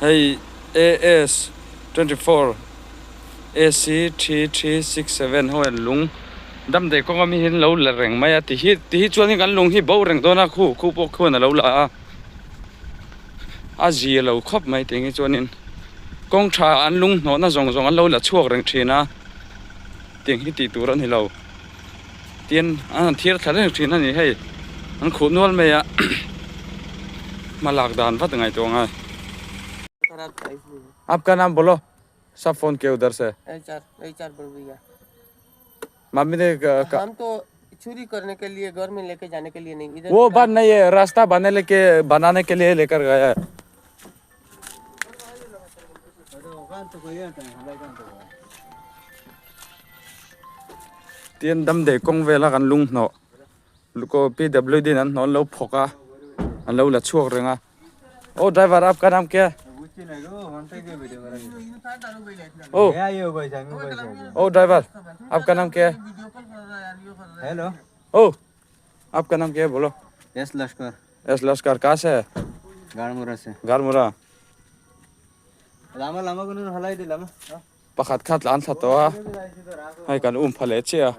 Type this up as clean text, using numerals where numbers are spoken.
Hei AS 24 AC 3367 ho hian lung dam daih kawng ami hi an lo la reng mai a ti hi ti hi chuan in kan lung hi bo reng dawn a khu khu pawh khuan a lo la a a zia lo khawp mai tih hi chuan in kawng tha an lung hnawh na zawng zawng an lo la chhuak reng thin a tiang hi tih tur a ni lo tin an han thir thla reng thin a ni hei an khuh nual mai a hma lak dan vat ngaihtuah ngai. Aapka naam bolo sab phone kiya udhar se. Mummy ने हम तो चोरी करने के लिए घर में लेके जाने के लिए नहीं इधर वो बात नहीं है रास्ता बनाने लेके बनाने के लिए लेकर गया है। Tin dam dei kawng vela kan lung hnawh lukaw PWD in an hnawh an lo phawk a an lo la chhuak reng a aw driver aap ka naam kya hai? Oh oh driver aap ka naam kya hai? Hello oh aap ka naam kya hai bolo S Lashkar S Lashkar kahan se hai? Garmura se Garmura lama lama kunun halai di lama pakhat kha tlan thla tawh a hei kan um pha leh chiah a.